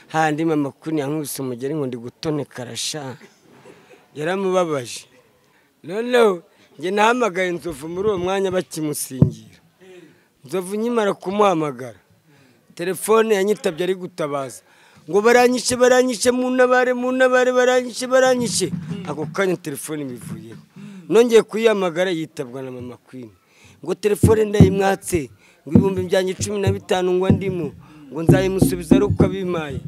Handi Mama Queen yankubise umugeri ngo ndi gutoneka rasha, yaramubabaje. Noneho njye nahamagaye Nzovu muri uwo mwanya bakimusingira. Nzovu nkimara kumuhamagara telefone yanyitabye ari gutabaza ngo baranyishe, baranyishe, muntabare, muntabare, baranyishe, baranyishe. Ako kanya telefone ibivuyeho, nongeye kuyihamagara yitabwa na Mama Queen ngo telefone ndayimwatse, ngo 15,000 ngo ndimo, ngo nzayimusubiza ari uko abimpaye.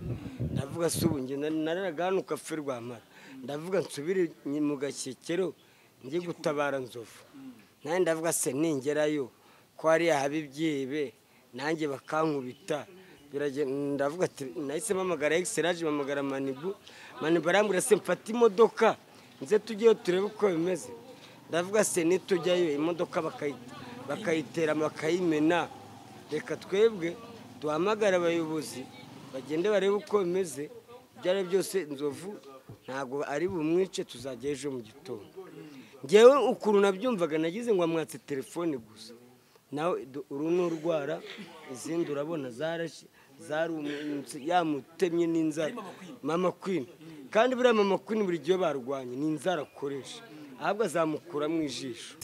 Ndavuga se ubu njye nararaga hano kafe Rwampara, ndavuga nsubire mu Gashyekero njye gutabara Nzovu. Nanjye ndavuga se ningerayo ko hariya haba ibyihebe nanjye bakankubita. Ndavuga ati nahise mpamagara Exerage, mpamagara Manibu, Manibu arambwira se mfate imodoka nze tujyeyo turebe uko bimeze. Ndavuga se nitujyayo imodoka bakayitera bakayimena, reka twebwe duhamagare abayobozi bagende barebe uko bimeze. Ibyo ari byose Nzovu ntabwo ari bumwice, tuzajya ejo mu gitondo. Ngewe ukuntu nabyumvaga nagize ngo amwatse telefone gusa, nawe uru ni urwara, izindi urabona zarashe zarumutse, yamutemye n'inzara Mama Queen. Kandi buriya Mama Queen buri gihe barwanye ni inzara akoresha, ahubwo azamukura mu ijisho.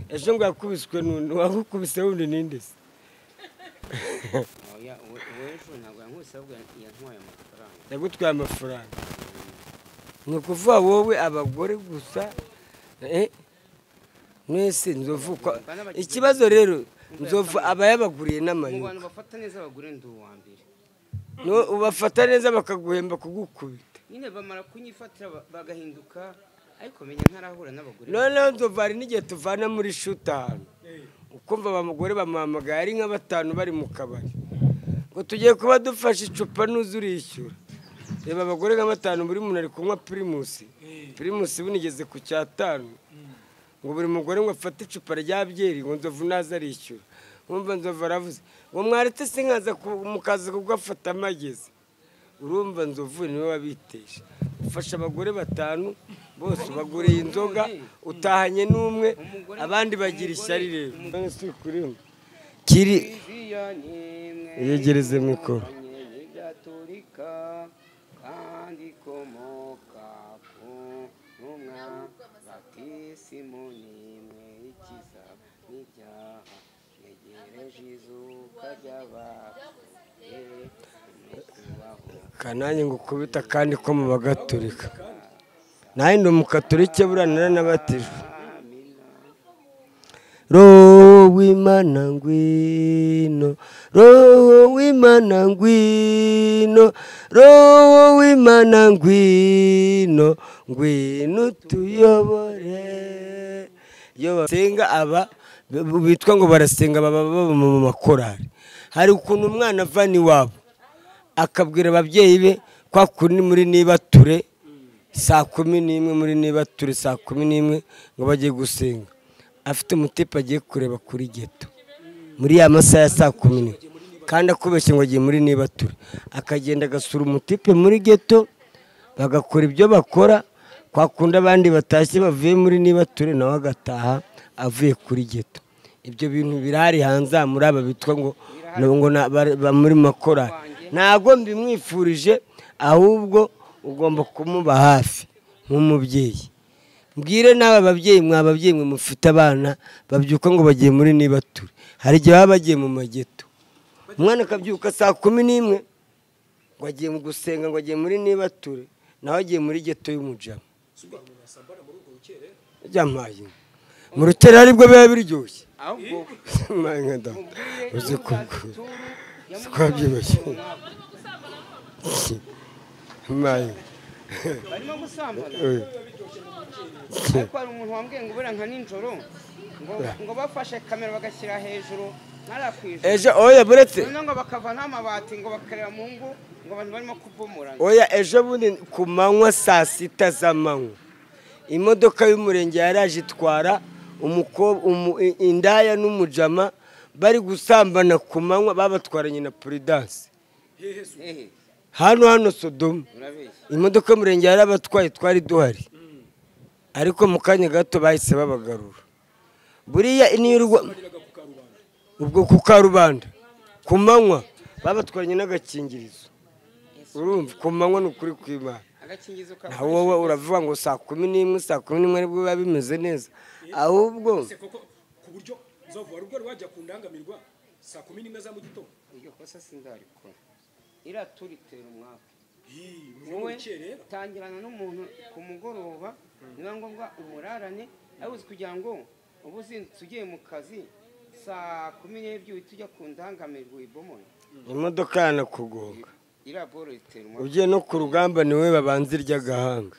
Ejo ngo yakubiswe n'undi, wagukubise wundi ninde se? Oya, wejo ntabwo yankubise, ahubwo yantwaye amafaranga. Yagutwaye amafaranga. Ni ukuvuga wowe abagore gusa, mwese Nzovu. Ikibazo rero Nzovu aba yabaguriye n'amayoga. Mu bantu bafata neza abagore ndi uwa mbere. Ubafata neza bakaguhemba kugukubita. Nyine bamara kunyifatira bagahinduka, ariko menya ntarahura n'abagore. Noneho Nzovu hari n'igihe tuvana muri shutanu, ukumva abagore bamuhamagaye ari nka batanu bari mu kabari, ngo tugiye kuba dufashe icupa nuze urishyura. Reba abagore nka batanu buri muntu ari kunywa Primus, Primus bunigeze ku cyatanu, ngo buri mugore ngo afate icupa rya byeri ngo Nzovu naza arishyura. Urumva Nzovu aravuze ngo mwaretse se nkaza mukaza kugafata amageze. Urumva Nzovu niwe wabiteje, ufasha abagore batanu bose ubaguriye inzoga, utahanye n'umwe, abandi bagira ishyari. Rero kiri yegereze mikoro. Kandi ikomoka ku ntumwa batisimu nimwe ikiza n'ibyaha, ntegereje izuka ry'abapfuye. Kanange ngo kubita kandi ko mu bagaturika, nanjye ndi umukaturike buriya naranabatijwe. Roho w'Imana ngwino, Roho w'Imana ngwino, Roho w'Imana ngwino, ngwino utuyobore. Iyo basenga aba bitwa ngo barasenga baba mu makorari. Hari ukuntu umwana ava iwabo akabwira ababyeyi be kwa kundi muri nibature saa 11, muri nibature saa 11 ngo bagiye gusenga, afite umutipe agiye kureba kuri geto muri ya masaha ya saa 11, kandi akubeshye ngo agiye muri nibature, akagenda agasura umutipe muri geto, bagakora ibyo bakora. Kwa kundi abandi batashye bavuye muri nibature, nawe agataha avuye kuri geto. Ibyo bintu birahari hanze muri aba bitwa ngo muri makorari. Ntabwo mbimwifurije, ahubwo ugomba kumuba hafi nk'umubyeyi. Mbwire n'aba babyeyi, mwa babyeyi mwe mufite abana babyuka ngo bagiye muri nibature, hari igihe baba bagiye mu mageto. Umwana akabyuka saa 11 ngo agiye mu gusenga, ngo agiye muri nibature, nawe agiye muri geto y'umujama. Mu rukerera aribwo biba biryoshye. Uzi kubyibushye. Barimo gusambana. Ariko hari umuntu wambwiye ngo buriya nka nijoro ngo bafashe kamera bagashyira hejuru ntarakwijura. Ejo oya buretse. Noneho ngo bakava n'amabati ngo bakareba mu ngo ngo abantu barimo kubomora. Oya ejo bundi ku manywa saa 6 z'amanywa imodoka y'umurenge yaraje itwara umukobwa indaya n'umujama bari gusambana ku manywa, babatwaranye na Prudence. Hano hano Sodoma imodoka y'umurenge yarabatwaye, twari duhari, ariko mu kanya gato bahise babagarura. Buriya ubwo ku Karubanda ku manywa babatwaranye n'agakingirizo. Urumva ku manywa ni ukuri kw'Imana. Naho wowe uravuga ngo saa 11 saa 11 nibwo biba bimeze neza. Ahubwo ku buryo Nzovu wari ubwo wajya ku ndangamirwa saa 11 za mu gitondo. Iryo kosa sindarikora. Iraturitera umwaka. Wowe tangirana n'umuntu ku mugoroba niba ngombwa umurarane abuze kugira ngo ubu ugiye mu kazi saa 12 uhita ujya ku ndangamirwa uyibomore. Imodoka yanakugonga. Iriya boro itera umwaka. Ugiye no ku rugamba niwe babanza iry'agahanga.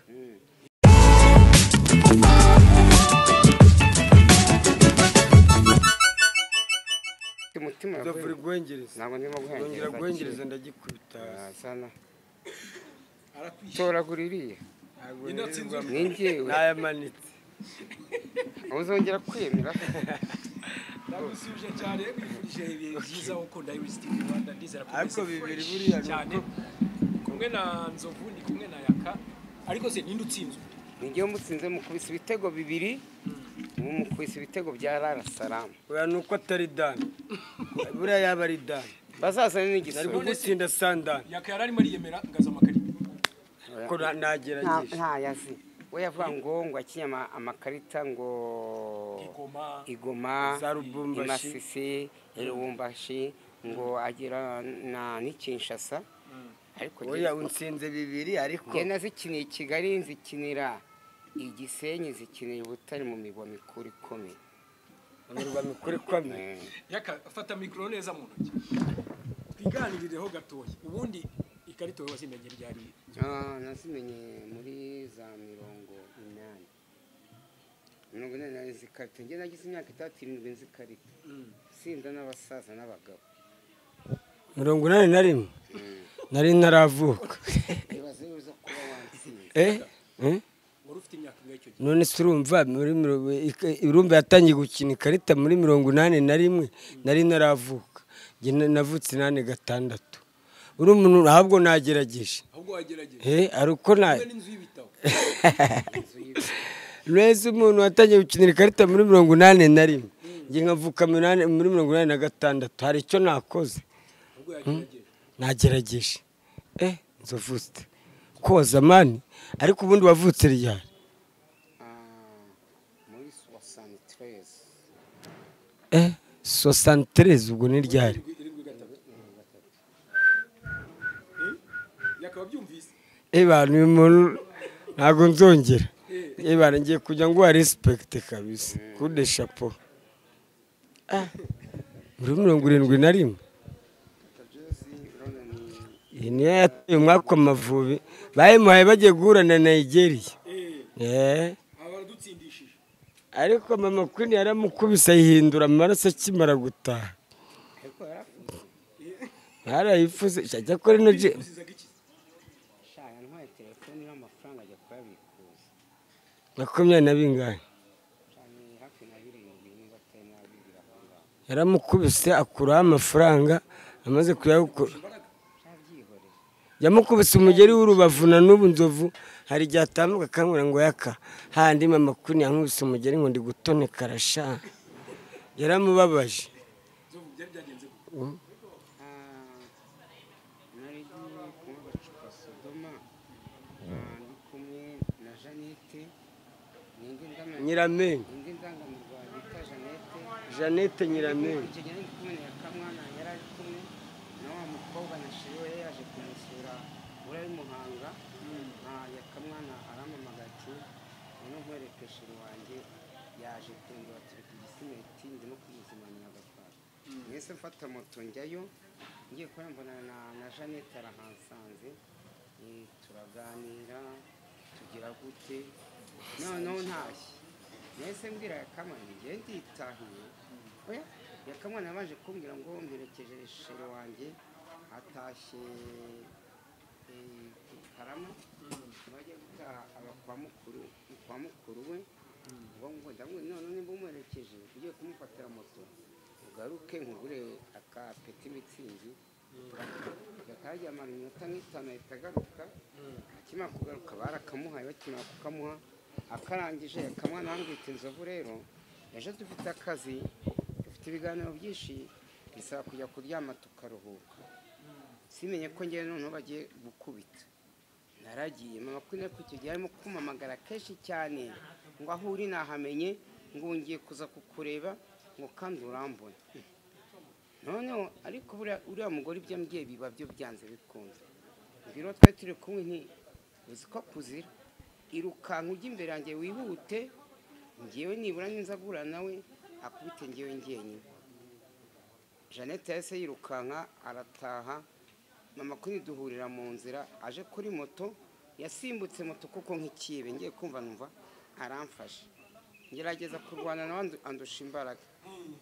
Umutima uri guhengereza. Ntabwo ndimo guhengereza. Nongera guhengereza ndagikubita. Sana. Toragura iriya. Ni njyewe. Nayamanitse. Uzongera kwemera. Ndagusuje cyane kwifurije ibihe byiza ukunda Iris TV Rwanda, ndizera ko ariko bibiri buriya cyane kumwe na Nzovu ndi kumwe na Yaka. Ariko se ninde utsinzwe? Ninjye mutsinze mukubise ibitego 2, mukubise ibitego bya Rara Salam. Oya nuko atari dani. Buriya yaba ari dani. Bazazane n'igisoro. Nari gutsinda sandani. Yaka yararimo ariyemera ngaza amakarita. Ko nagerageje. Nta yazi. We yavuga ngo akinya amakarita ngo Igoma, Imasisi, Lubumbashi ngo agera na Kinshasa. Ariko oya unsinze 2 ariko njye nazikiniye i Kigali, nzikinira i Gisenyi, nzikinira i Butare mu migwa mikuru ikomeye. Imirwa mikuru ikomeye. Yaka fata mikoro neza mu ntoki. Twiganirireho gatoya. Ubundi ikarita wowe wazimenye ryari? Nazimenye muri za 80. 80 nzi ikarita. Njye nagize imyaka 6 7 nzi ikarita. Sinda n'abasaza n'abagabo. 81? Nari ntaravuka. Ibaze uza kuba wansinze. Wari ufite imyaka ingahe icyo gihe? None se urumva muri urumva yatangiye gukina ikarita muri 81 nari ntaravuka. Njye navutse 86. Uri umuntu ahubwo nagerageje. Ahubwo wagerageje. Ariko na n'inzu y'ibitabo. Rwese umuntu watangiye gukinira ikarita muri 81. Njye nkavuka muri 86 hari icyo nakoze. Ahubwo yagerageje. Nagerageje. Nzovu koza mani ariko ubundi wavutse ryari? Muri 73. 73 ubwo ni ryari? Yakaba byumvise. Bantu uyu muntu ntago nzongera. Bantu ngiye kujya ngo respect kabisa. Kude chapeau. Muri 71. Iyi niyo yateye umwaka Amavubi bayimuhaye bagiye guhura na Nigeria. Abadutsindishije. Ariko mama Queen yaramukubise ayihindura amaraso akimara gutaha. Barayifuze ajya kuri no Shaya ntwaye telefone n'amafaranga ajya kuyabikuza. 20 na bingahe? Hafi na 7 niba atari na 2 aho ngaho. Yaramukubise akuraho amafaranga amaze kuyakura. Yamukubise umugeri w'urubavu na n'ubu Nzovu hari igihe atambuka akangura ngo Yaka handi mama Queen yankubise umugeri ngo ndi gutonekara sha. Yaramubabaje. Nzovu byari byagenze gute? Nari kumwe agacupa Sodoma, ndi kumwe na Jeannette, Nyiramenge. Indi ndangamirwa bita Jeannette. Jeannette Nyiramenge. Icyo gihe ndi kumwe na Yakamwana yari ari kumwe na wa mukobwa na Shiri we yaje kumusura uri ari Muhanga. Yakamwana arampamagara ati ngwino nkwereke Shiri wanjye yaje kundeba turi ku Gisimenti ndimo kumuzimanya agafara. Mwese mfata moto njyayo ngiye kubona mbona na Jeannette arahansanze, turaganira tugira gute noneho ntashye. Nahise mbwira Yakamwana njye nditahiye. Oya Yakamwana yabanje kumbwira ngo mperekeje Sheri wanjye atashye ku Karama, bajya gutaha aba kwa mukuru we. Ngo ndamubwira none nimba umuherekeje ugiye kumufatira moto ugaruke nkugure akapeti mitsingi. Yakajya amara iminota nk'itanu ahita agaruka. Akimara kugaruka barakamuhaye, bakimara kukamuha akarangije Yakamwana arambwira Nzovu rero ejo dufite akazi dufite ibiganiro byinshi bisaba kujya kuryama tukaruhuka. Simenye ko ngewe noneho bagiye gukubita. Naragiye mama Queen ariko icyo gihe arimo kumpamagara kenshi cyane ngo aho uri nahamenye, ngo ngiye kuza kukureba, ngo kandi urambona. Noneho ariko uriya mugore ibyo ambwiye biba byo byanze bikunze. Mbwira uwo twari turi kumwe nti uzi ko kuzira, irukanka ujya imbere yanjye wihute, ngewe nibura ninza guhura nawe akubite ngewe njyenyine. Jeannette yahise yirukanka arataha, mama Queen duhurira mu nzira aje kuri moto, yasimbutse moto kuko nk'ikibe, ngiye kumva numva aramfashe. Ngerageza kurwana nawe andusha imbaraga.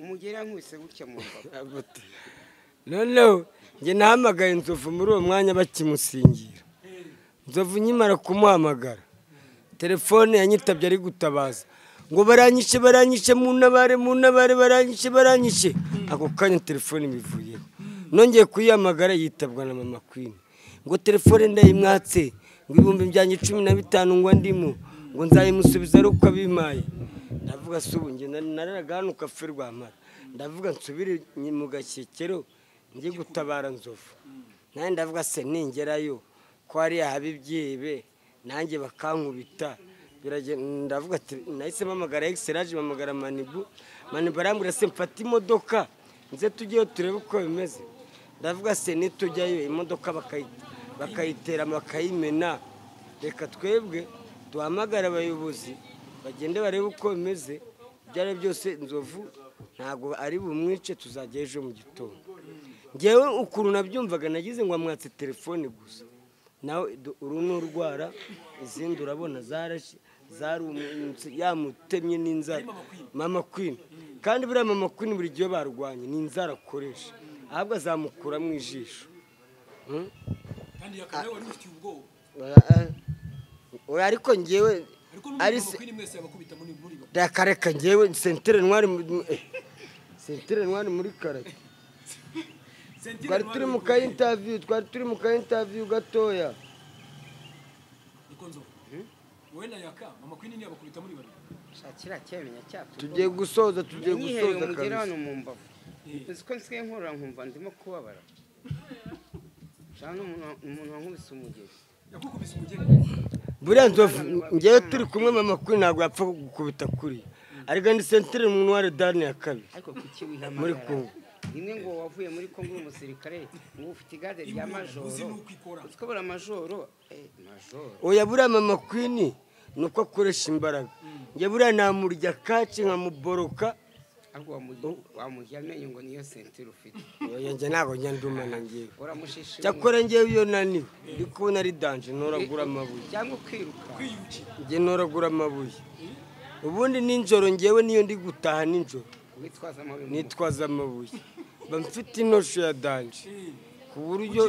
Umugeri yankubise gutya mu mbavu. Noneho njye nahamagaye Nzovu muri uwo mwanya bakimusingira. Nzovu nkimara kumuhamagara telefone yanyitabye ari gutabaza ngo baranyishe, baranyishe, muntabare, muntabare, baranyishe, baranyishe. Ako kanya telefone ibivuyeho. Nongeye kuyihamagara yitabwa na mama Queen ngo telefone ndayimwatse, ngo ibihumbi byanjye 15 ngo ndimo, ngo nzayimusubiza ari uko abimpaye. Ndavuga se ubu njye nararaga hano kafe Rwampara, ndavuga nsubire mu gashyekero njye gutabara Nzovu. Nanjye ndavuga se ningerayo ko hariya haba ibyihebe nanjye bakankubita. Ndavuga ati nahise mpamagara Excellage, mpamagara Manibu, Manibu arambwira se mfate imodoka nze tujyeyo turebe uko bimeze. Ndavuga se nitujyayo imodoka bakayitera bakayimena, reka twebwe duhamagare abayobozi bagende barebe uko bimeze. Ibyo ari byose Nzovu ntabwo ari bumwice, tuzajya ejo mu gitondo. Ngewe ukuntu nabyumvaga nagize ngo amwatse telefone gusa, nawe uru ni urwara, izindi urabona zarumutse, yamutemye n'inzara mama Queen. Kandi buriya mama Queen buri gihe barwanye ni inzara akoresha, ahubwo azamukura mu ijisho. Kandi yakanawe wari ufite ubwoba. Oya ariko ngewe ari Queen mwese yabakubita muri muri. Dakareka ngewe sentere ntwari, sentere ntwari muri karate. Twari turi mu ka interview, twari turi mu ka interview gatoya. Niko Nzovu. Wowe na Yaka mama Queen ni yabakubita muri babiri. Shakira cyemenya cyatu. Tugiye gusoza, tugiye gusoza kabisa. Hano mu mbavu. Uzi ko nsigaye nkorora nkumva ndimo kubabara. Shana umuntu wankubise umugeri. Yakukubise umugeri. Buriya Nzovu ngewe turi kumwe mama Queen ntabwo yapfa gukubita kuri. Ariko ndi sentere mu ntware dani ya kabiri. Ariko kuki wihamagara? Muri Kongo. Rimwe ngo wavuye muri Kongo uri umusirikare, ngo ufite igare rya majoro. Uzi ko buriya majoro, majoro. Oya buriya mama Queen nuko akoresha imbaraga. Nge buriya namurya kaci nkamuboroka. Ahubwo wamurya amenyo ngo niyo sentere ufite. Oya nge ntabwo njya ndumana ngewe. Uramushishimura. Cyakora ngewe iyo naniwe ndi kubona ari danger ntoragura amabuye. Cyangwa ukiruka. Nge ntoragura amabuye. Ubundi ninjoro ngewe niyo ndi gutaha ninjoro. Nitwaza amabuye. Mba mfite inosho ya danger. Ku buryo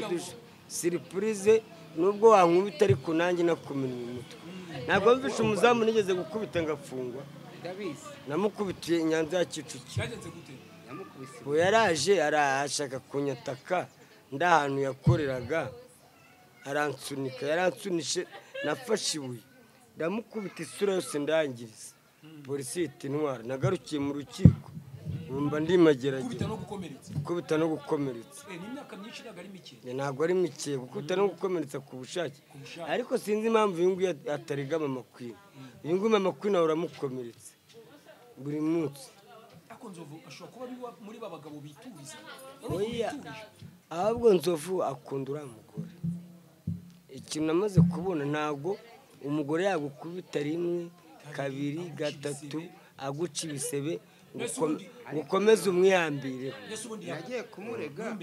surprise nubwo wankubita ariko nanjye nakumena umutwe. Ntabwo mvishe umuzamu nigeze gukubita ngafungwa. Ndabizi. Namukubitiye i Nyanza ya Kicukiro. Cyagenze gute? Namukubise. Ubu yaraje arashaka kunyataka, ndi ahantu yakoreraga aransunika, yaransunishe nafashe ibuye ndamukubita isura yose ndangiriza. Polisi ihita intwara, nagarukiye mu rukiko mba ndi mageragere. Gukubita no gukomeretsa. Gukubita no gukomeretsa. Ni imyaka myinshi ntabwo ari mike. Ntabwo ari mike, gukubita no gukomeretsa ku bushake. Ariko sinzi impamvu uyu nguyu atariga mama Queen. Uyu nguyu mama Queen ahora amukomeretsa buri munsi. Ariko Nzovu ashobora kuba muri ba bagabo bituriza. Oya, ahubwo Nzovu akunda uriya mugore. Ikintu namaze kubona ntabwo umugore yagukubita rimwe, kabiri, gatatu, aguca ibisebe ngukomeze umwihambire. Yagiye kumurega.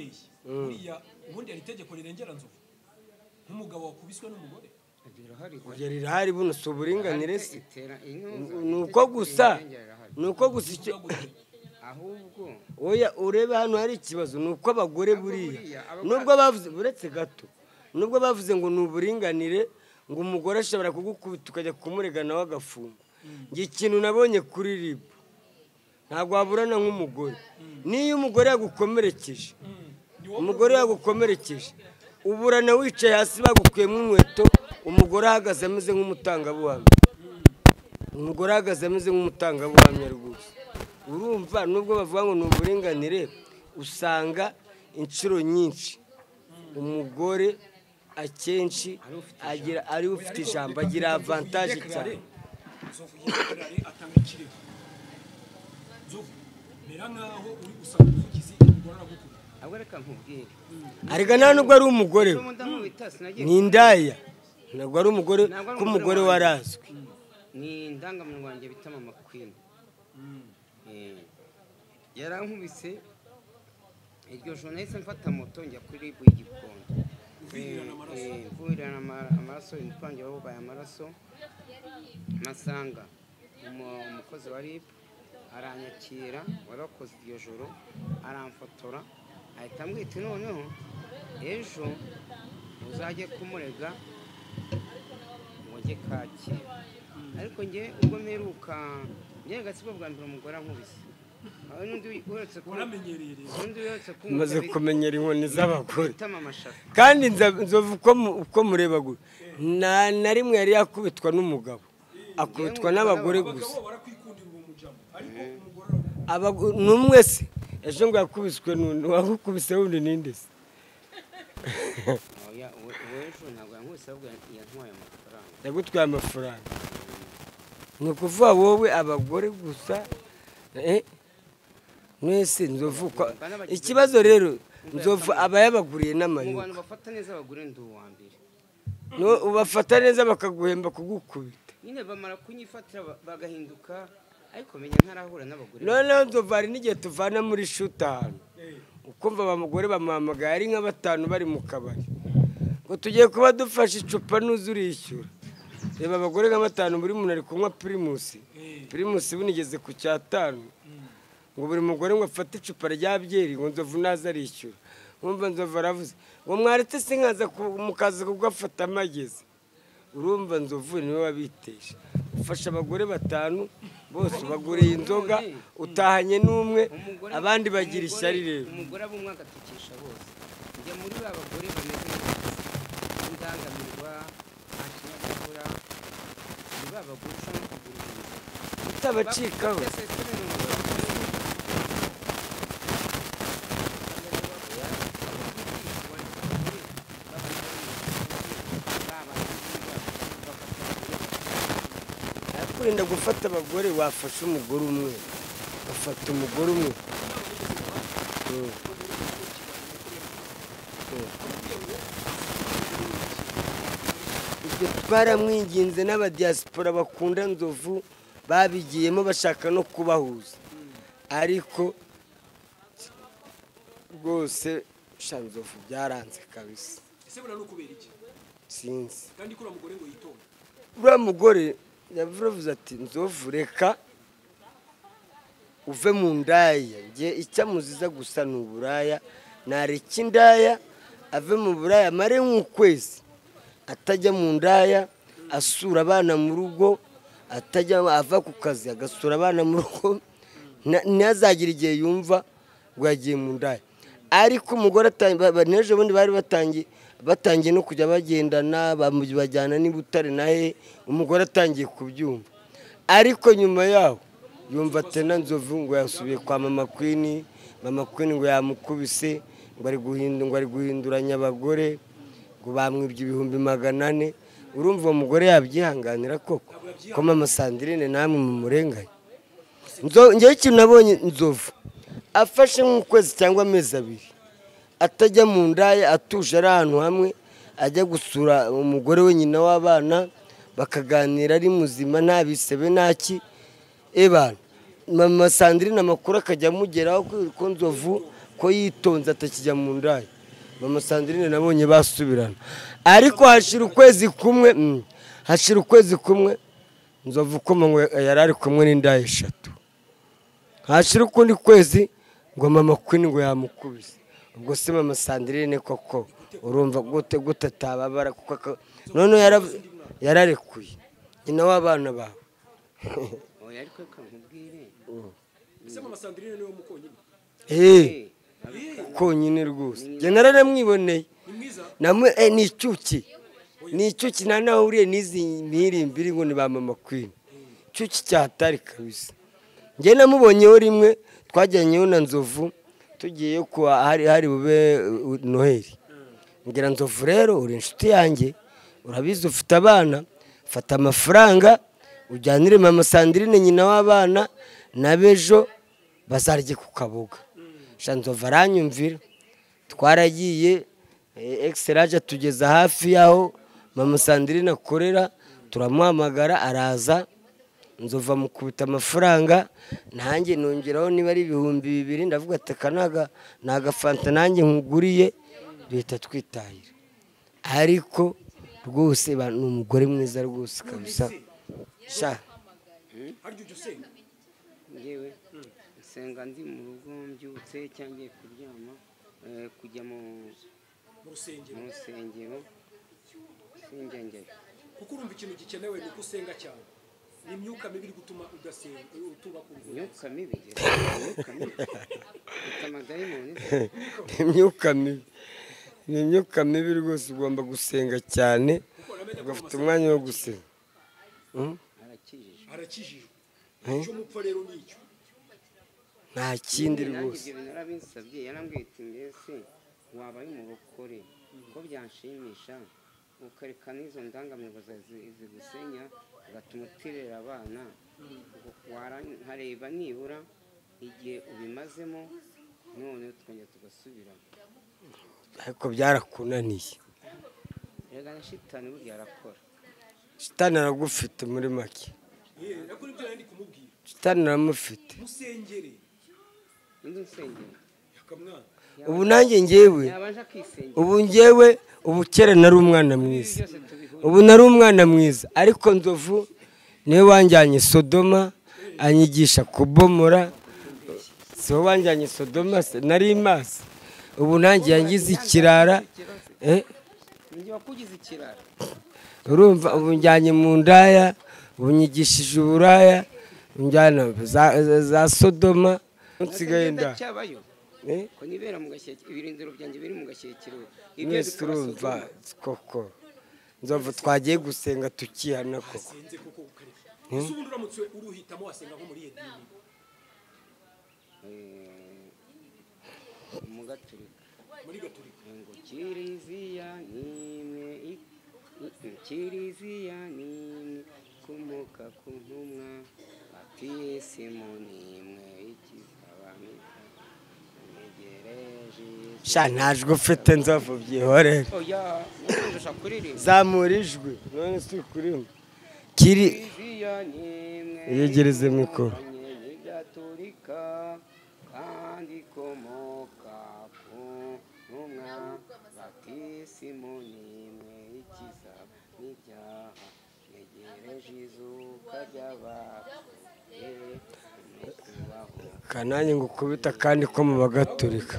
Buriya ubundi hari itegeko rirengera Nzovu nk'umugabo wakubiswe n'umugore. Rirahari buno si uburinganire se. Nuko gusa, nuko gusa icyo ahubwo oya urebe hano hari ikibazo nuko abagore buriya nubwo bavuze buretse gato, nubwo bavuze ngo ni uburinganire ngo umugore ashobora kugukubita ukajya kumurega nawe agafungwa. Nge ikintu nabonye kuri RIB ntabwo waburana nk'umugore. Niyo umugore yagukomerekeje, umugore yagukomerekeje uburana wicaye hasi bagukuyemo inkweto, umugore ahagaze ameze nk'umutangabuhamya. Umugore ahagaze ameze nk'umutangabuhamya rwose. Urumva nubwo bavuga ngo ni uburinganire usanga inshuro nyinshi Umugore akenshi agira ari ufite ijambo, agira avantage cyane. Nzovu yidekarare atanga ikirego. Nzovu mera nkaho uri gusaba ubuvugizi, umugore aragukubita. Ahubwo reka nkubwire. Arega nta nubwo ari umugore we, Ubu ndamubita sinagiye. Ni indaya, ntabwo ari umugore, Ntabwo ari ko umugore umugore warazwi. Ni indangamuntu wanjye bita Mama Queen. Yarankubise iryo joro, nahise mfata moto njya kuri RIB y'Igikondo. Uvirirana amaraso. Mvurirana amaraso, umutwe wanjye wawubaye amaraso. Masanga umukozi wa RIB aranyakira, wari wakoze iryo joro, aramfotora, ahita ambwira ati noneho ejo uzajye kumurega ngo njye Kacyiru. Ariko njye ubwo mperuka njye gatsibo bwa mbere umugore ankubise, hari n'undi uherutse Waramenyereye rero. N'undi uherutse Maze kumenyera inkoni z'abagore. bita Mama Shafi. Kandi Nzovu uko mureba gutya, nta na rimwe yari yakubitwa n'umugabo, akubitwa n'abagore gusa. Abagabo barakwikundira uwo mujamo, ariko umugore aragukubita. N'umwe se ejo ngo yakubiswe n'undi, wagukubise wundi ninde se? Oya, uwo ejo ntabwo yankubise, ahubwo yantwaye amafaranga. Yagutwaye amafaranga. Ni ukuvuga wowe abagore gusa, mwese Nzovu ikibazo rero Nzovu aba yabaguriye Mu n'amayoga. bantu bafata neza abagore ndi uwa mbere. Ubafata neza bakaguhemba kugukubita. Nyine bamara kunyifatira bagahinduka, ariko menya ntarahura n'abagore. Noneho Nzovu hari n'igihe tuvana muri shuti ahantu, ukumva abagore bamuhamagaye ari nka batanu bari mu kabari, ngo tugiye kuba dufashe icupa nuze urishyura. Reba abagore nka batanu, buri muntu ari kunywa Primus. Primus bunigeze ku cyatanu, ngo buri mugore ngo afate icupa rya byeri, ngo Nzovu naze arishyura. Nkumva Nzovu aravuze ngo mwaretse se nkaza mukaza kugafata amageze. Urumva Nzovu niwe wabiteje. Ufasha abagore batanu bose ubaguriye inzoga, utahanye n'umwe, abandi bagira ishyari rero. Umugore aba umwe agatukisha bose. Njya muri ba bagore bameze nk'indangamirwa, nta kinyabupfura, ni ba bagore ushobora no kugura inzu Utabacikaho. Kurinda gufata abagore, wafashe umugore umwe, ufata umugore umwe. Ibyo twaramwinginze n'abadiyasipora bakunda Nzovu babigiyemo bashaka no kubahuza, ariko rwose sha Nzovu byaranze kabisa. Ese buriya ni ukubera iki? Sinzi. Kandi ko uriya mugore ngo yitonde. Uriya mugore yavuze ati Nzovu reka uve mu ndaya, njye icyo amuziza gusa ni uburaya, nareka indaya ave mu buraya amare nk'ukwezi atajya mu ndaya, asura abana mu rugo, atajya ava ku kazi agasura abana mu rugo, ntazagire igihe yumva ngo yagiye mu ndaya. Ariko umugore n'ejo bundi bari batangiye no kujya bagendana, bajyana n'i Butare na he, umugore atangiye kubyumva. Ariko nyuma yaho yumva tena Nzovu ngo yasubiye kwa Mama Queen, Mama Queen ngo yamukubise, ngo ari guhinduranya abagore, ngo bamwibye 400,000. Urumva uwo mugore yabyihanganira koko? Ko Mama Sandrine namwe mumurenganye. Njyewe ikintu nabonye, Nzovu afashe nk'ukwezi cyangwa amezi abiri atajya mu ndaya, atuje ari ahantu hamwe, ajya gusura umugore we nyina w'abana, bakaganira ari muzima, nta bisebe ntaki. Ebana Mama Sandrine amakuru akajya amugeraho ko Nzovu ko yitonze atakijya mu ndaya. Mama Sandrine nabonye basubirana, ariko hashira ukwezi kumwe, hashira ukwezi kumwe Nzovu ko ngo yari ari kumwe n'indaya eshatu. Hashira ukundi kwezi ngo Mama Queen ngo yamukubise. Ubwo se Mama Sandrine koko urumva gute gute atababara? Kuko none yararekuye nyina w'abana bawe. Oya, ariko reka nkubwire. Ese Mama Sandrine niwe mukonyine? Konyine rwose. Njye naramwiboneye. Ni mwiza. Namwe ni icyuki. Ni icyuki nta naho uriye n'izi mpirimbiri ngo ni ba Mama Queen. Icyuki cyatari kabisa. Njye namubonyeho rimwe, twajyanyeho na Nzovu tugiye kuwa hari bube Noheli. Ngira Nzovu rero uri inshuti yanjye, urabizi ufite abana, fata amafaranga ujyanire mama Sandrine nyina w'abana n'abejo bazarye ku kabuga. Sha Nzovu aranyumvira, twaragiye Exerage tugeza hafi yaho mama Sandrine akorera, turamuhamagara araza. Nzovu amukubita amafaranga, nanjye nongeraho niba ari 2000, ndavuga ati kanaga nagafanta nanjye nkuguriye, duhita twitahira. Ariko rwose ni umugore mwiza rwose kabisa. Sha ngewe nsenga ndi mu rugo mbyutse cyangwa kuryama, kujya mu rusengero sinjya. Kuko urumva ikintu gikenewe ni uko usenga cyane. Ni imyuka mibi iri gutuma udasenga, utuba ku rugo. Imyuka mibi, imyuka mibi. Imyuka mibi. Ni imyuka mibi rwose, ugomba gusenga cyane, ugafata umwanya wo gusenga. Arakijijwe. Icyo mupfa rero nicyo. Nta kindi rwose. Ibyo narabinsabye, yarambwiye ati mbese wabaye umurokore ko byanshimisha ukareka n'izo ndangamirwa zigusenya ugatuma utirera abana, nkareba nibura igihe ubimazemo none tukongera tugasubira. Ariko byarakunaniye. Erega na shitani burya arakora. Shitani aragufite muri make. Ariko nibyo nari kumubwira. Shitani aramufite. Musengere. Indi nsengere. Yakamwana. Ubu nanjye ngewe, ubu ngewe, ubu kera nari umwana mwiza. Ubu nari umwana mwiza, ariko Nzovu niwe wanjyanye Sodoma, anyigisha kubomora. Si wowe wanjyanye Sodoma se, nari maso. Ubu nanjye yangize ikirara. Urumva ubu njyanye mu ndaya, ubu nyigishije uburaya, njyana za Sodoma, nsigaye nda. Ko nibera mu gashyekero, ibirindiro byanjye biri mu gashyekero. Mwese urumva koko Nzovu twagiye gusenga tukihana koko. Sinze koko ukareka. Ese ubundi uramutse uruhitamo wasenga nko muri edini? Mu Gatolika. Muri Gatolika. Ngo Kiliziya nimwe, Kiliziya nimwe ikomoka ku ntumwa, batisimu nimwe ikiza abantu. Sha ntajwe ufite Nzovu byihorere. Oya, ndashaka kuririmba. Zamura ijwi none si kuririmba. Kiri yegereze mikoro. Gatolika kandi ikomoka ku ntumwa, batisimu nimwe ikiza n'ibyaha, yegereje izuka ry'abapfuye. Kanange ngukubita kandi ko mu Bagatolika.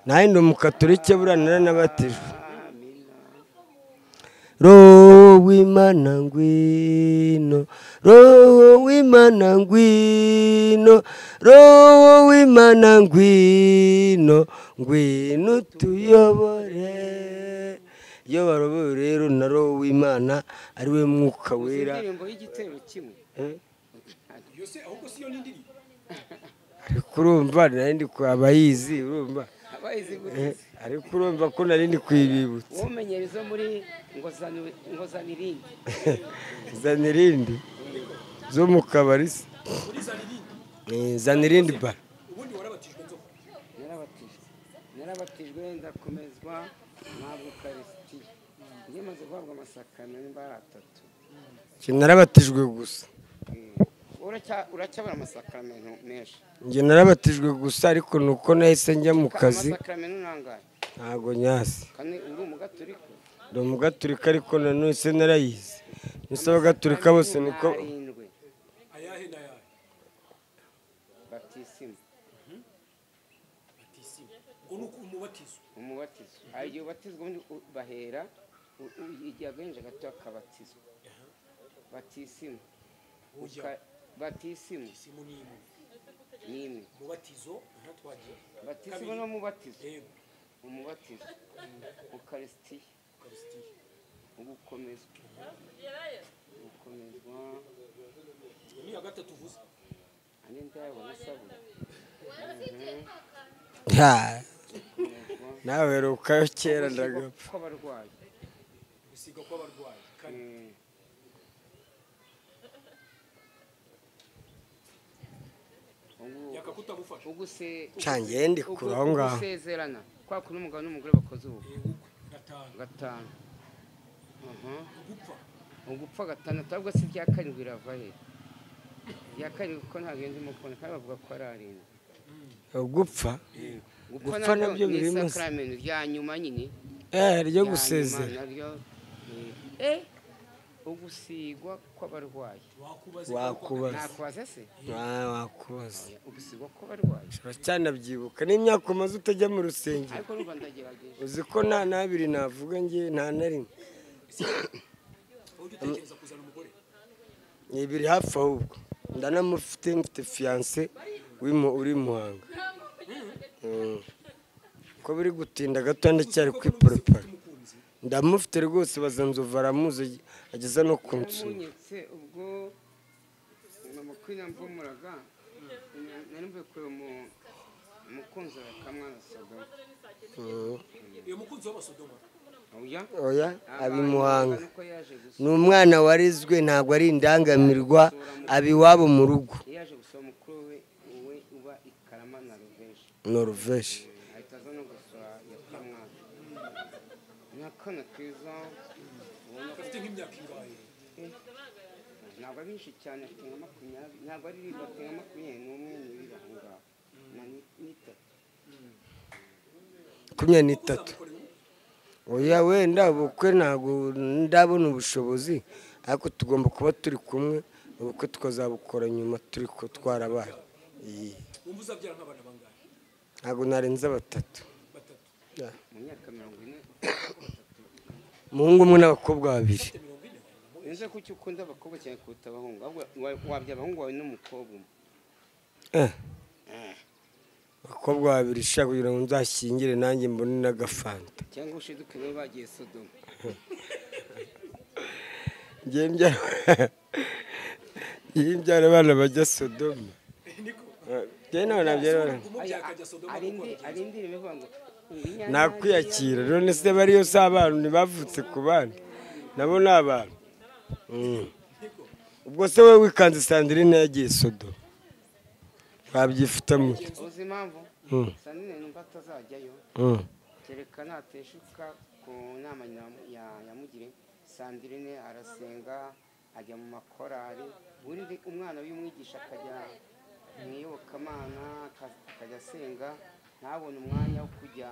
Nanjye ndi umukatolike buriya naranabatijwe. Roho w'Imana ngwino, Roho w'Imana ngwino, Roho w'Imana ngwino, ngwino utuyobore. Iyo baroboye rero na Roho w'Imana ari we Mwuka Wera. Indirimbo y'igitero kimwe. Ariko urumva nari ndi abayizi, urumva ariko urumva ko nari ndi kwibibutsa. Womenyereza muri ngo zanirindi. Zanirindi zo mu kabari se. Zanirindi bar. Ubundi warabatijwe Nzovu? Narabatijwe. Narabatijwe ndakomezwa ntabwo Eucharistie. Ngiye maze guhabwa amasakramentu nimba ari 3. Njye narabatijwe gusa. Uracyabara amasakramentu menshi. Njye narabatijwe gusa ariko nuko nahise njya mu kazi. Amasakramentu nangahe? Ntago nyasi. Kandi uri umugatolika? Ndi umugatolika ariko nanone se narayize. Nise abagatolika bose niko. Ayahe n'ayahe? Batisimu. Batisimu. Ngo nuko umubatizo. Umubatizo. Ayo ubatizwa bahera igihe agahinja gato akabatizwa. Batisimu. Batisimu. Batisimu ni imwe. Ni imwe. Umubatizo twagiye. Batisimu no mubatizo. Umubatizo. Eucharistie. Eucharistie. Ugukomezwa. Ugukomezwa. Ni ya gatatu uvuze. Ane ndayabona sabura. Ha. Nawe herukayo kera ndagapfa. Kw'abarwayi. Gusiga kw'abarwayi. Kane. Yakakutamufasha. Cange ndi kure aho ngaho. Gusezerana kwa kuri umugabo n'umugore bakoze ubu. Gatanu. Gupfa. Ugupfa gatanu tabwo si rya karindwi irava he? Rya karindwi ko nta gende mu kubona kandi bavuga ko ari arindwi. Gupfa? Gupfa nabyo birimo sacrament rya nyuma nyine. Ryo gusezera. Ugusigwa kw'abarwayi. Wakubaza. Nakubaza se? Wakubaza. Ugusigwa kw'abarwayi. Uracyanabyibuka n'imyaka umaze utajya mu rusengero. Ariko urumva ndagerageje. Uzi ko nta nabiri navuga nge nta na rimwe. Ujye utekereza kuzana umugore? Ni ibiri hafi ahubwo. Ndanamufite, mfite fiancé uri Muhanga. Ko biri gutinda gato ndacyari kwiprepara. Ndamufite rwose bazanzova aramuzi ageza no kunsura. Ubwo mama kwina mvumuraga nari mvuye kure umukunzi wa Kamwana Sodoma. Uyu mukunzi wa Sodoma? Oya. Oya, abimuhanga. Ni umwana warizwe ntabwo ari indangamirwa abiwabo mu rugo. Yaje gusura mukuru we uba i Karama na Norvège. Norvège. Ahita aza no gusura ya Kamwana. Nakana keza ubona afite nk'imyaka ingahe? Ntabwo ari byinshi cyane, afite nka 20, ntabwo ari riba, afite nka 21 n'ibiri aho ngaho na n'itatu. 23. Oya wenda ubukwe ntabwo ndabona ubushobozi, ariko tugomba kuba turi kumwe, ubukwe tukazabukora nyuma turi ko twarabaye. Wumva uzabyara nk'abana bangahe? Ntabwo narenza batatu. Mu myaka 40. Umuhungu umwe n'abakobwa babiri. Nze kuki ukunda abakobwa cyane kuruta abahungu? Ahubwo wabya abahungu bawe n'umukobwa umwe. Abakobwa babiri sha kugira ngo nzashyingire nanjye mbone n'agafanta. Cyangwa ushiduke babe bagiye Sodoma. Ngiye mbyara abana bajya Sodoma. Njye nawe nabyara abana. Ari indirimbo ivuga ngo Nakwiyakira none se bariyo si abantu ntibavutse ku bandi nabo ni abantu. Ubwo se wowe wikanze Sandrine yagiye Sodoma wabyifata mute? Uzi impamvu Sandrine numva atazajyayo kereka nateshuka ku nama ya Mugire. Sandrine arasenga ajya mu makorari, ubundi umwana w'umwigisha akajya mu iyobokamana akajya asenga ntabone umwanya wo kujya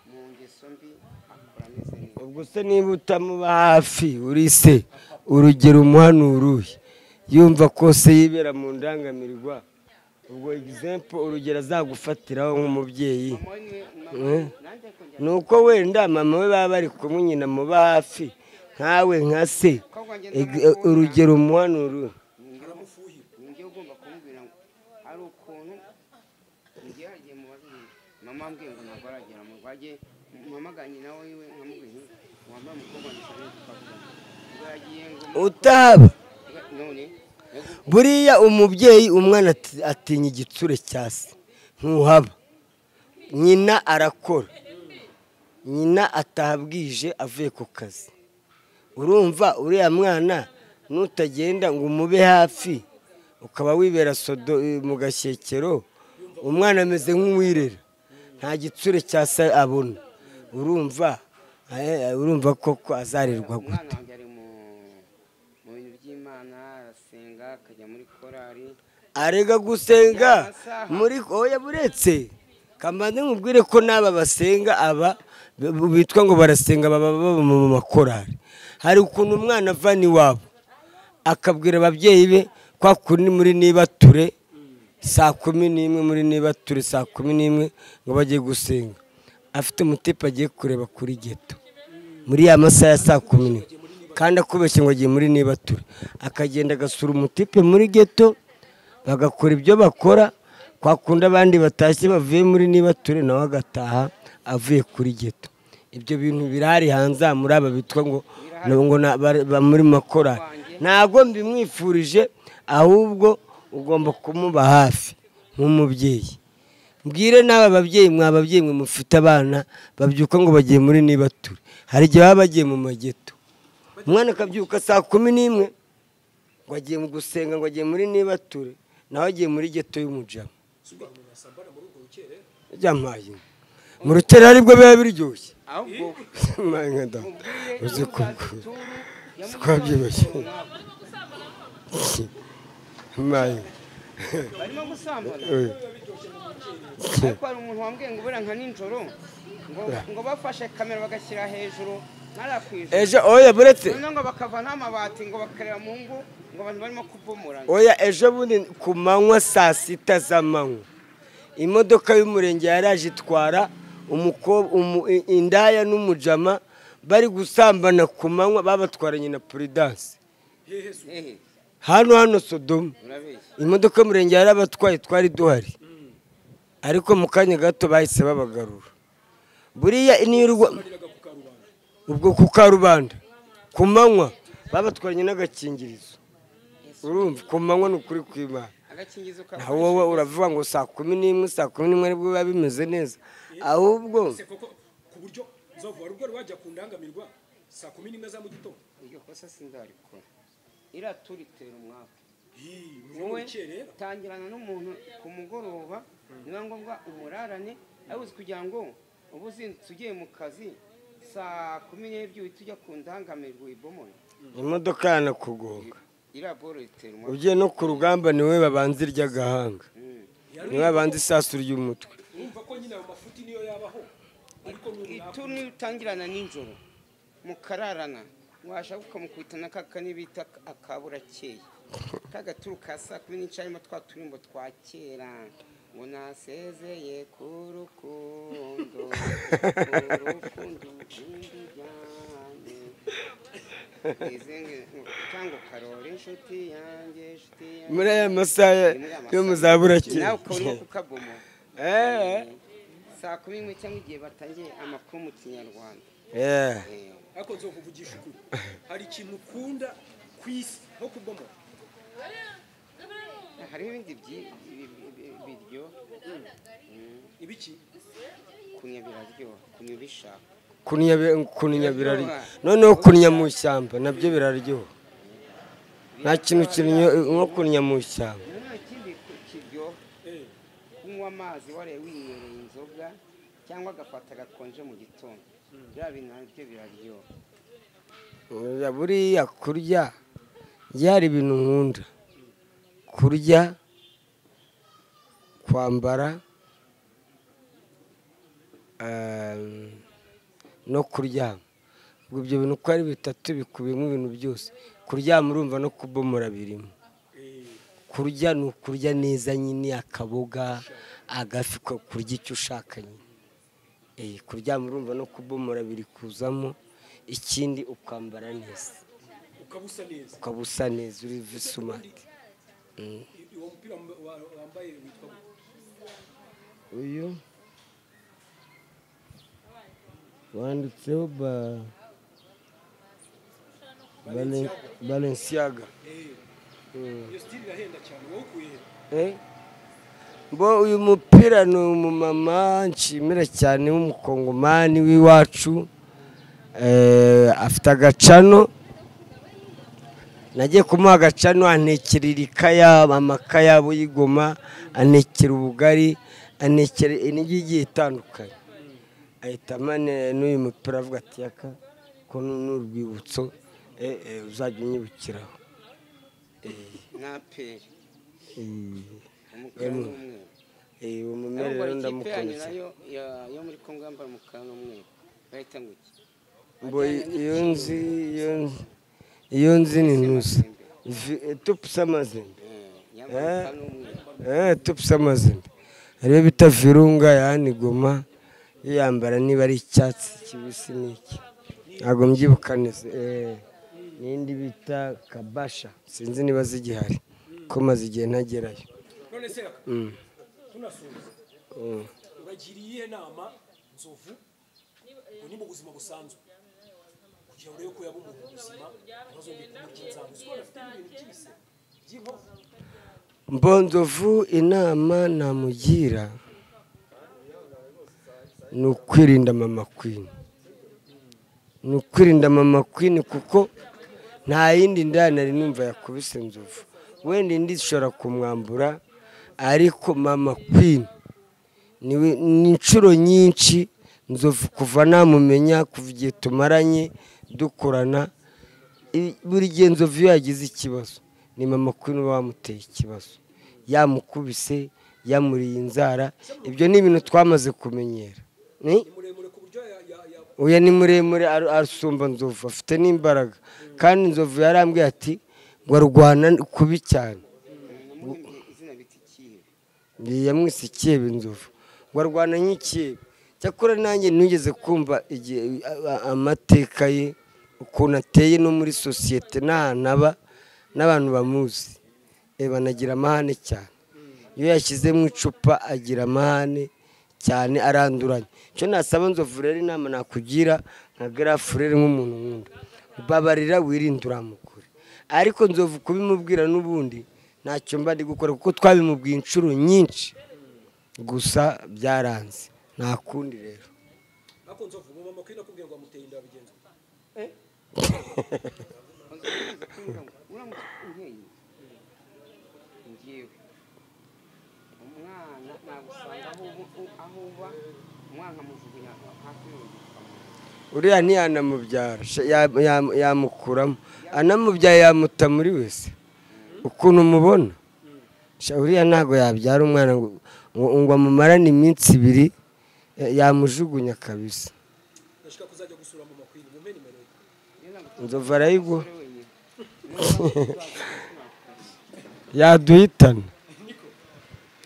mu ngeso mbi, akora ameze neza. Ubwo se niba utamuba hafi uri se urugero umuhanuruye yumva ko se yibera mu ndangamirwa, ubwo example urugero azagufatiraho nk'umubyeyi nuko wenda mama we baba bari kumwe nyina muba hafi nkawe nka se urugero umuhanuruye. Njye ugomba kumubwira ngo hari ukuntu njye yagiye mu babiri mama ambwiye ngo ntabwo aragera mu rugo, ajye mpamaganye nawe iwe nkamubwira wambaye umukobwa ndetse tukavugana ubwo yagiye ngo utaba none buriya umubyeyi umwana atinya igitsure cya se ntuhaba, nyina arakora, nyina ataha bwije avuye ku kazi, urumva uriya mwana nutagenda ngo umube hafi ukaba wibera sodo mu gashyekero, umwana ameze nk'uwirera nta gitsure cya se abona, urumva urumva koko azarerwa gute? Umwana wanjye ari mu bintu by'Imana, arasenga akajya muri korari, arega gusenga muri oya buretse kambanze nkubwire ko n'aba basenga aba bitwa ngo barasenga baba baba mu makorari. Hari ukuntu umwana avana iwabo akabwira ababyeyi be kwa kundi muri nibature saa 11 muri nibature saa 11 ngo bagiye gusenga, afite umutipe agiye kureba kuri ghetto muri ya masaha ya saa 11 kandi akubeshye ngo agiye muri nibature, akagenda agasura umutipe muri ghetto bagakora ibyo bakora, kwa kundi abandi batashye bavuye muri nibature nawe agataha avuye kuri ghetto. Ibyo bintu birahari hanze muri aba bitwa ngo muri makorari. Ntabwo mbimwifurije, ahubwo ugomba kumuba hafi nk'umubyeyi. Mbwire n'aba babyeyi, mwa babyeyi mwe mufite abana babyuka ngo bagiye muri nibature, hari igihe baba bagiye mu mageto. Umwana akabyuka saa 11 ngo agiye mu gusenga, ngo agiye muri nibature, nawe agiye muri geto y'umujama. Byamaye mu rutera aribwo biba biryoshye. Ahubwo uzi ko twabyibushye maye barimo gusambana. Ariko hari umuntu wambwiye ngo buriya nka nijoro ngo bafashe kamera bagashyira hejuru ntarakwijura ejo. Oya buretse ngo bakava n'amabati ngo bakareba mu ngo ngo abantu barimo kubomorana. Oya ejo bundi ku manywa saa 6 z'amanywa imodoka y'umurenge yaraje itwara umukobwa indaya n'umujama bari gusambana ku manywa, babatwaranye na Prudence hano Sodoma. Imodoka y'umurenge yarabatwaye, twari duhari, ariko mu kanya gato bahise babagarura. Buriya niyo ubwo ku Karubanda ku manywa babatwaranye n'agakingirizo. Urumva ku manywa ni ukuri kw'Imana. Naho wowe uravuga ngo saa 11, saa 11 aribwo biba bimeze neza. Ahubwo ku buryo Nzovu wari ubwo wajya ku ndangamirwa saa 11 za mu gitondo. Iryo kosa sindarikora, iraturitera umwaka. Wowe tangirana n'umuntu ku mugoroba, niba ngombwa umurarane, abuze kugira ngo ubu uzindutse ugiye mu kazi saa 12 tujya ku ndangamirwa ibomora imodoka yanakugonga. Ugiye no ku rugamba niwe babanza iry'agahanga, niwe babanza isasu ry'umutwe. Urumva ko nyine ayo mafuti niyo yabaho, ariko itu niyo utangirana nijoro mukararana, washaka ukamukubita n'akakani bita akaburakeye kagaturu ka saa 10 harimo twa turimbo twa kera ngo nasezeye ku rukundo, urukundo rw'indijyane cyangwa karora inshuti yanjye, inshuti yanjye muri aya masaha yo mu za burakeye nawe ukaba urimo kukabomo saa 11 cyangwa igihe batangiye amakuru mu Kinyarwanda. Ariko Nzovu kuvugisha ukuri, hari ikintu ukunda ku isi nko kubomora? Hariho ibindi biryo. Ibiki? Kunya biraryoha, kunya ubishaka. Kunya biraryoha, noneho kunya mu ishyamba nabyo biraryoha. Nta kintu kiryoha nko kunya mu ishyamba. Noneho ikindi kiryoha, kunywa amazi wariye winywereye inzoga cyangwa agafata gakonje mu gitondo, biriya bintu nabyo biraryoha. Buriya kurya byari ibintu nkunda, kurya, kwambara no kuryama. Ubwo ibyo bintu uko ari bitatu bikubiyemo ibintu byose. Kuryama urumva no kubomora birimo. Kurya ni ukurya neza nyine, akaboga, agafi, kurya icyo ushaka nyine. Kuryama urumva no kubomora biri kuzamo. Ikindi ukambara neza, ukaba usa neza, uri visumati. Uwo mupira wambaye witwa uyu wanditseho Balenciaga. Iyo style irahenda cyane, wowe ukuye he? Mbo uyu mupira ni umumama nshimira cyane w'umukongomani w'iwacu, afite agacano. Nagiye kumuha agacano antekera ikaya, amakaya y'igoma, antekera ubugari, antekera indyo igiye itandukanye. Ahita amane n'uyu mupira avuga ati yaka ko n'urwibutso uzajya unyibukiraho. Na peri umukara n'umweru. Uwo mumere rero ndamukunda cyane. Yo muri Kongo yambara umukara n'umweru bahita ngo iki? Mbo iyo nzi ni ntuzi tupsa amazembe. Tupsa amazembe hariyo bita Virunga yani Goma, yambara niba ari icyatsi kibisi n'iki ntabwo mbyibuka neza. N'indi bita Kabasha, sinzi niba zigihari ko maze igihe ntagerayo. None se tunasubiza uragiriye inama Nzovu ngo ni mu buzima busanzwe kugira urebe ko yaba umuntu muzima ntazongere kumurya inzara, uzi ko afite ibintu by'ibise by'inkovu. Mbo Nzovu inama namugira Ni ukwirinda Mama Queen. Ni ukwirinda Mama Queen kuko nta yindi ndaya nari numva yakubise Nzovu. Wenda indi ishobora kumwambura, ariko Mama Queen ni inshuro nyinshi Nzovu kuva namumenya, kuva igihe tumaranye dukorana, buri gihe Nzovu iyo yagize ikibazo ni Mama Queen uba wamuteye ikibazo, yamukubise, yamuriye inzara. Ibyo ni ibintu twamaze kumenyera. Oya ni muremure, arasumba Nzovu, afite n'imbaraga. Kandi Nzovu yarambwiye ati ngo arwana kubi cyane. Yamwise ikihebe Nzovu, ngo arwana nk'ikihebe. Cyakora nanjye nigeze kumva amateka ye ukuntu ateye no muri sosiyete n'ahantu aba n'abantu bamuzi, banagira amahane cyane. Iyo yashyizemo icupa agira amahane cyane, aranduranye. Icyo nasaba Nzovu rero, inama nakugira nka garafurere nk'umuntu nkunda, babarira wirinde uriya mugore. Ariko Nzovu kubimubwira n'ubundi ntacyo mba ndi gukora kuko twabimubwiye inshuro nyinshi, gusa byaranze. Nta kundi rero. Ariko Nzovu, Mama Queen akubwiye ngo amuteye inda bigenze Uriya ntiyanamubyara, yamukuramo, anamubyaye yamuta muri wese. Ukuntu umubona uriya ntabwo yabyara umwana ngo amumarane iminsi ibiri, yamujugunya kabisa. Nzovu arayiguha yaduhitana,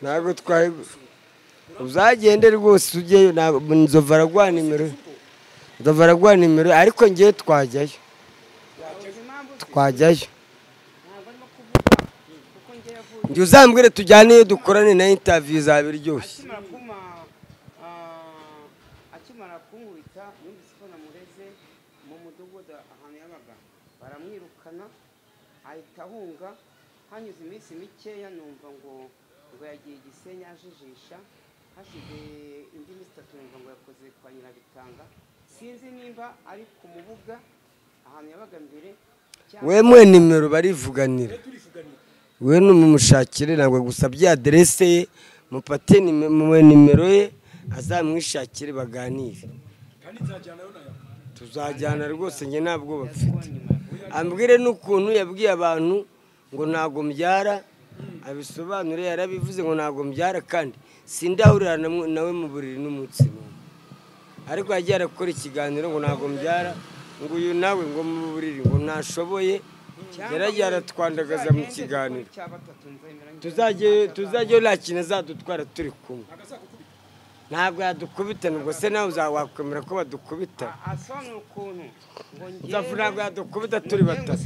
ntabwo twayiguha. Uzagende rwose ujyeyo, Nzovu araguha nimero, Nzovu araguha nimero, ariko ngewe twajyayo, twajyayo. Njye uzambwire tujyaneyo dukorane na interview izaba iryoshye. Akimara kunkubita numvise ko namureze mu mudugudu ahantu yabaga, baramwirukana ahita ahunga. Hanyuze iminsi mikeya numva ngo yagiye Gisenyi ajijisha, hashize indi minsi itatu numva ngo yakoze kwa Nyirabitanga. Sinzi nimba ari ku Mubuga ahantu yabaga mbere. We mwe nimero barivuganira, we numushakire, ntabwo gusabye aderese ye, mupate mwe nimero ye azamwishakire baganire. Tuzajyana rwose, njye ntabwo bafite. Ambwire n'ukuntu yabwiye abantu ngo ntago mbyara, abisobanure, yarabivuze ngo ntago mbyara, kandi sindahurira nawe mu buriri n'umunsi n'umwe. Ariko yagiye arakora ikiganiro ngo ntago mbyara, ngo uyu nawe ngo mu buriri ngo ntashoboye, yaragiye aratwandagaza mu kiganiro. Tuzajyayo nta kintu azadutwara turi kumwe. Ntabwo yadukubita, ubwo se nawe uzawakwemera ko badukubita? Nzovu ntabwo yadukubita turi batatu.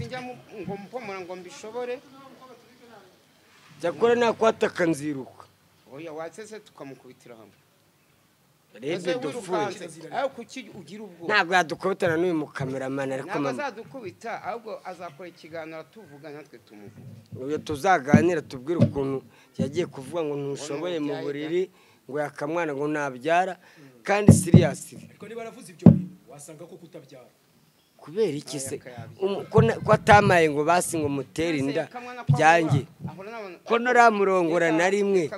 Cyakora nakwataka nziruka. Rebe dufuye. Ntabwo yadukubitana n'uyu mukameramani, ariko ntabwo azadukubita, ahubwo azakora ikiganiro atuvuga natwe tumuvuga. Uyu tuzaganira tubwire ukuntu yagiye kuvuga ngo ntushoboye mu buriri, ngo yakamwana ngo nabyara, kandi serious. Ariko niba aravuze ibyo bintu wasanga ko kutabyara. Kubera iki se ko atamaye ngo basi ngo mutere inda byanjye, ko naramurongora na rimwe?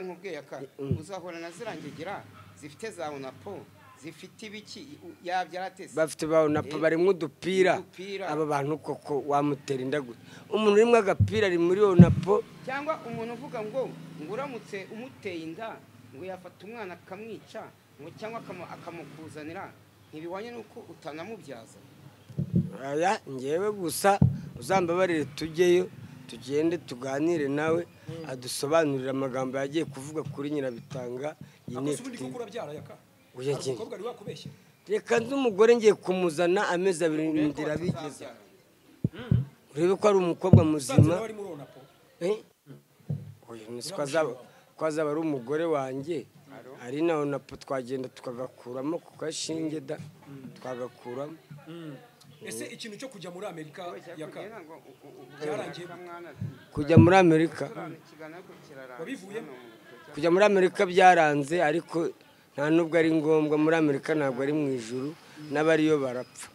Uzahora na zirangegera zifite za onapo, zifite ibiki yabyaratese, bafite ba onapo barimo udupira. Aba bantu koko wamutera inda gute? Umuntu urimo agapira ari muri onapo, cyangwa umuntu uvuga ngo uramutse umuteye inda ngo yafata umwana akamwica, ngo cyangwa akamukuzanira, ntibihwanye n'uko utanamubyaza. Aya ngewe gusa uzambabarire tujyeyo, tugende tuganire nawe, adusobanurire amagambo yagiye kuvuga kuri Nyirabitanga. Reka nzi umugore ngiye kumuzana amezi abiri ndira bigeza, urebe ko ari umukobwa muzima. Ko azaba ari umugore wanjye, ari na onapo twagenda tukagakuramo ku kashinge da, twagakuramo. Ese ikintu cyo kujya muri Amerika yaka byarangiye? Kujya muri Amerika, kujya muri Amerika byaranze, ariko Nta nubwo ari ngombwa muri Amerika, ntabwo ari mu ijuru, n'abariyo barapfa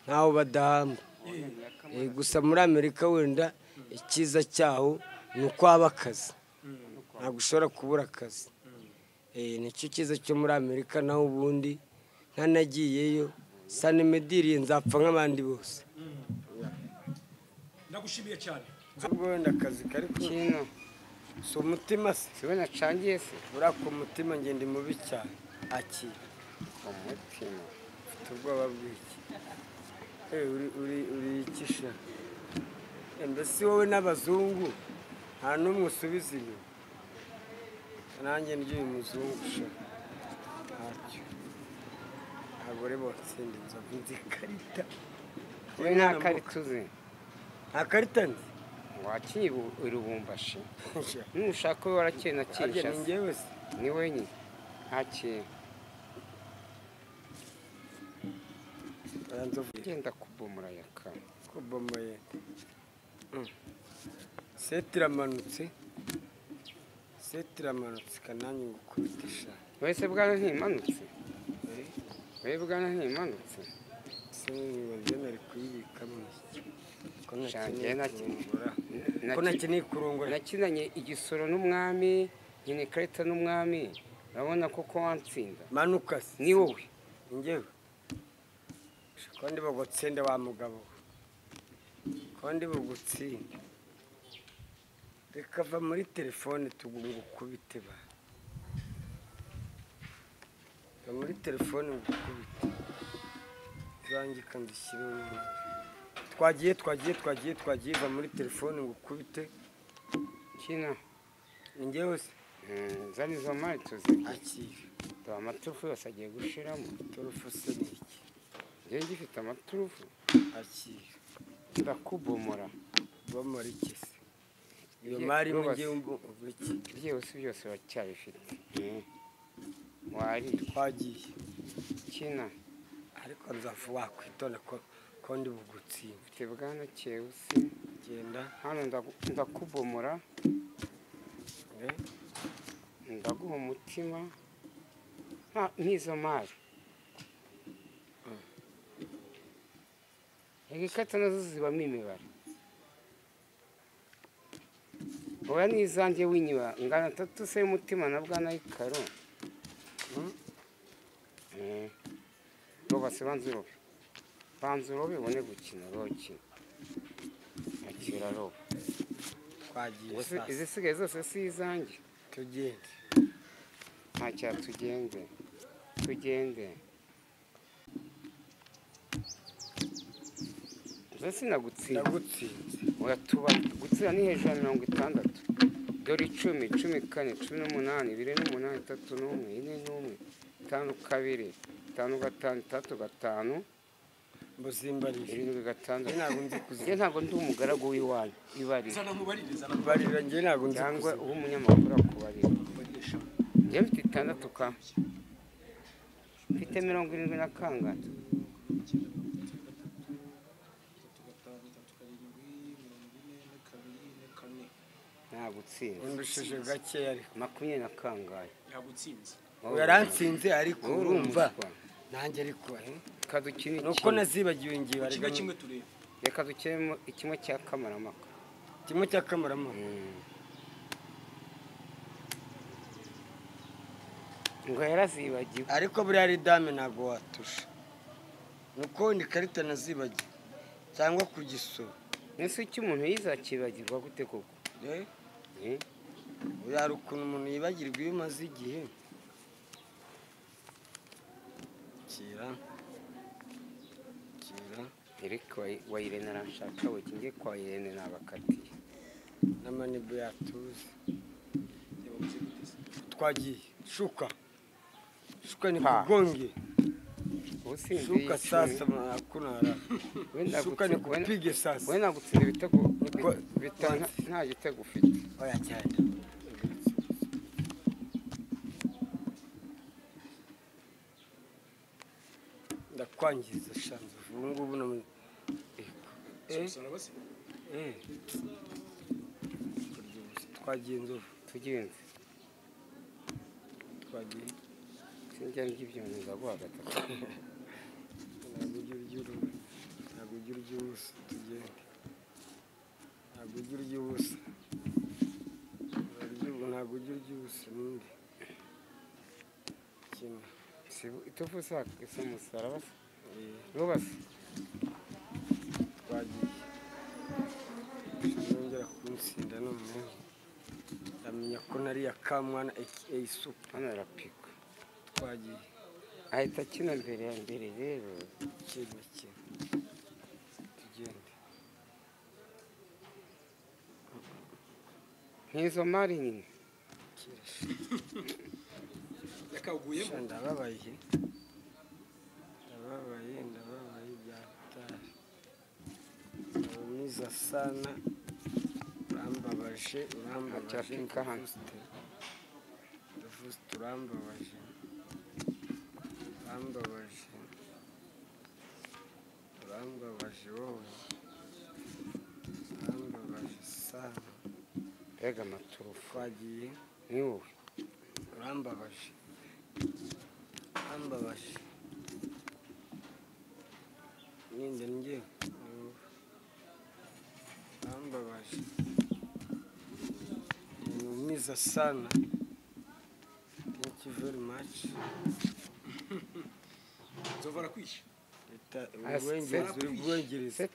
ntaho badahamba. Gusa muri Amerika wenda icyiza cyaho ni uko haba akazi, ntabwo ushobora kubura akazi. Nicyo cyiza cyo muri Amerika, naho ubundi ntanagiyeyo sanimediriye nzapfa nk'abandi bose. Ndagushimiye cyane. Ubwo wenda akazi kari kino si umutima se siwe nacangiye se buriya ku mutima ngenda mubi cyane. Akira umutima ufite ubwoba bw'iki? Uri iki sha? Mbese wowe n'abazungu nta n'umwe usubiza inyuma. Nanjye ndya uyu muzungu sha, ntacyo ntabwo rero batsinda inzovu. Nzi ikarita. We nta karita uzi? Nta karita nzi. Wakinye irubumbashi nushaka we warakeye na Kinshasa. Ni wenyine nta kintu. Genda kubomora yaka kubomoye. Seti iramanutse, seti iramanutse kananyi ngukubitisha. Wese bwana ntimanutse. We bwana ntimanutse. Sinzi nari kuyibikamo iki. Ko nakeneye kurongora. Nakinanye igisoro n'umwami, nyine ikarita n'umwami. Urabona koko wantsinda. Manuka se. Ni wowe. Njyewe. Kandi bagutsinda wa mugabo. Kandi bagutsinda. Reka va muri telefone tugukubite ba. Va muri telefone ngukubite. Zangika ndishyire. Twagiye twagiye twagiye twagiye. Va muri telefone ngukubite. Kina. Njyewe se. Zani zo mari tuzi. Akira. Amaturufu yose agiye gushiramo. Turufu se ni iki? Njye ngifite amaturufu. Akira. Ndakubomora. Bomora iki se? Iyo mari mugiye iki? Byose byose bacyabifite. Wari twagiye. Kina. Ariko nzavu wakwitonda ko ndi bugutsinda. Mfite bwana Chelsea. Genda. Hano ndakubomora. Ndaguha umutima. N'izo mari. Ikarita nazo zibamo imibare. Oya n'izanjye winyiba ngana tatu se y'umutima na bwana y'ikaro. Roba se banza urobe. Banza urobe ubone gukina rokina. Akira roba. Twagiye. Izisigaye zose si izanjye. Tugende. Ntacyo tugende. Tugende. Sinagutsinda. Ndagutsinze. Uratuba gutsinda ni hejuru ya 60. Dore 10, 14, 18, 28, 31, 41, 5 2, 5 5 3 5. Mbuzimbarire. 7 6. Ntabwo nzi kuzi. Njye ntabwo ndi umugaragu w'iwanyu. Ibarira. Zana mubarire, zana mubarire. Njye ntabwo nzi. Cyangwa uwo umunyamakuru akubarira. Njye mfite 6 ka. Mfite 70 na kangahe? Nagutsinze. Undushije gake ariko. 20 na kangahe? Yagutsinze. Yarantsinze ariko urumva. Nanjye ariko kadukine iki? Nuko nazibagiwe ngiye kimwe kimwe turebe. Reka dukine ikimwe cya kamaramaka. Kimwe cya kamaramaka. Ngo yarazibagiwe. Ariko buriya ari dame ntabwo watusha. Nuko ni karita nazibagiwe cyangwa kugisoro. Nese icyo umuntu yizakibagirwa gute koko? Uriya ukuntu umuntu yibagirwa iyo umaze igihe. Kira. Kira. Eric wa Irene arashaka we kingiye kwa Irene nabakatiye. N'amanibu yatuze. Twagiye. Shuka. Shuka ni kugonge. Shuka sasa kunara. Shuka ni kupige sasa. We nagutsinda ibitego bitanu nta gitego ufite. Oya cyane. Ndakwangiza shanzo. Ubu ngubu na Twagiye Nzovu. Tugenze. Twagiye. Sinjya ndya ibyo ndaguha gatatu. Ntabwo ujya urya uruhu, ntabwo ujya urya ubusa, tugende. Ntabwo ujya urya ubusa. Urarya ubu, ntabwo ujya urya ubusa ninde? Kina. Itufu sa umusaraba se? Rubase. Twagiye. Nongera kunsinda noneho. Ndamenya ko nariya kamwana aka super. Hano arapika. Twagiye. Ahita akina mbere ya mbere rero. Kina kina. Tugende. Nk'izo mari nyine. Yakaguyemo. Ndababaye. Ndababaye, ndababaye byatari. Umiza sana. Urambabaje, urambabaje. Ndavuzte urambabaje. Urambabaje. Urambabaje wowe. Urambabaje sana. Mbega amaturufu. Twagiye. Ni wowe. Urambabaje. Urambabaje. Ninde njye? Urambabaje. Umiza sana. Thank you very much. Nzovu arakwishe. Uri guhengereza.